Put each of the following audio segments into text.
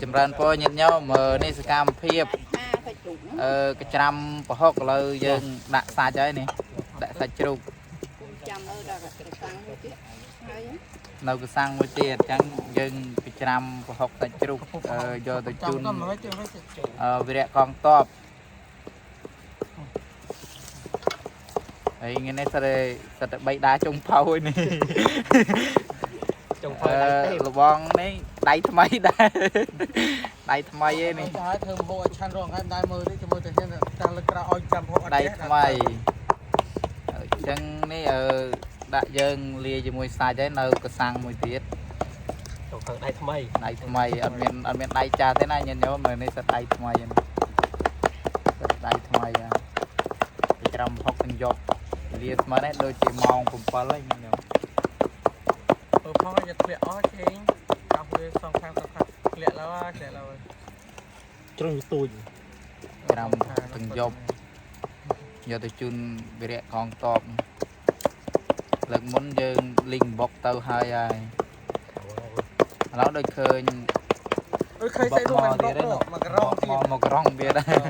ចម្រើនពរញាតិញោមនេះសកម្មភាព ហាសាច់ជ្រូក កច្រាំប្រហុកឥឡូវយើងដាក់សាច់ហើយនេះដាក់សាច់ជ្រូក គុំចាំមើលដល់ក្រសាំងមួយទៀតហើយ នៅកសាំងមួយទៀតអញ្ចឹងយើងកច្រាំប្រហុកសាច់ជ្រូកយកទៅជូន ចាំមកវិញវិញ វីរៈកងតបហើយថ្ងៃនេះសិតតែសិតតែបីដាចុងផៅហើយនេះ ចុងភៅដៃទេ លបងនេះដៃថ្មីដែរដៃថ្មីឯនេះ នេះហើយធ្វើម្ហូបឲ្យឆាន់រងថ្ងៃមិនដែរមើលទេមើលតែហ៊ានតាមលើក្រៅឲ្យចាំម្ហូបអត់ ដៃថ្មីអញ្ចឹងនេះដាក់យើងលាយជាមួយសាច់ហើយនៅកសាំងមួយទៀត ចុងភៅដៃថ្មី ដៃថ្មីអត់មានដៃចាស់ទេណាញាតិញោមមើលនេះសិតដៃថ្មីហ្នឹងសិតដៃថ្មីហ្នឹងពីក្រំហុកទាំងយប់លាស្មើនេះដូចជាម៉ោង7ហើយញាតិញោម បើផងឲ្យធ្លាក់អស់គេងកោះវាសងខាងសងខាងធ្លាក់ឡើយធ្លាក់ឡើយ ជ្រុងទូច ក្រំទាំងយប់យកទៅជូនវីរៈកងតបលើកមុនយើងលីងបុកទៅហើយហើយឥឡូវដូចឃើញ អឺឃើញស្អីនោះមកទៀតមកករងទៀត មកមកករងទៀតហើយ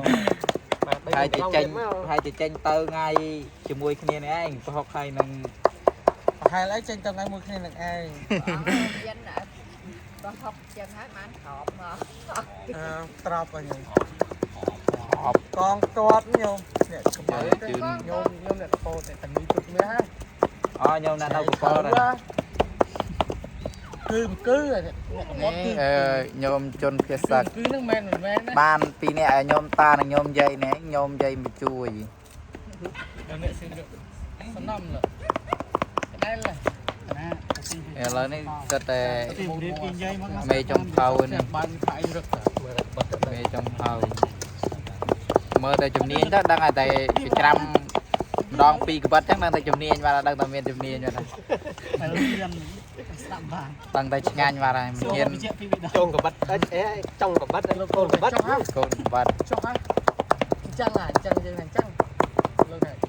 បាទ ហើយจะចេញហើយจะចេញទៅថ្ងៃជាមួយគ្នានេះឯងប្រហុកហើយនឹង ប្រហែលអីចេញទៅថ្ងៃមួយគ្នានឹងឯង ចិនបោះហុកចឹងហើយបានក្របមក អឺត្រប់អញ អប កងតបញោមអ្នកកម្ពុជាញោមញោមអ្នកកពោតអ្នកតានីទុកមាស អូញោមណានៅកកដែរ គឺគឺអ្នកកពោត នេះ គឺ ញោមជនភាសា គឺនឹងមែនមិនមែនណា បានពីរនាក់ញោមតានិងញោមយាយនេះញោមយាយមកជួយ អ្នកសៀមសំណំលើដែលណា ឥឡូវនេះសិតតែ មេ មេចំផៅនេះ បានផៃរឹក មើលតែបិទទៅ មេចំផៅមើលតែជំនាញទៅដឹងតែពីច្រាំម្ដងពីរក្បិតចឹងដឹងតែជំនាញបាទដឹងតែមានជំនាញបាទ ស្ដាប់បាន ដឹងតែឆ្ងាញ់បាទហើយមិនហ៊ាន បញ្ជាក់ពីវីដេ ចុងកបិតអេចុងកបិតកូនកបិត ចុះហ่ะ កូនក្បិត ចុះហ่ะអញ្ចឹងហ่ะអញ្ចឹងយើងអញ្ចឹង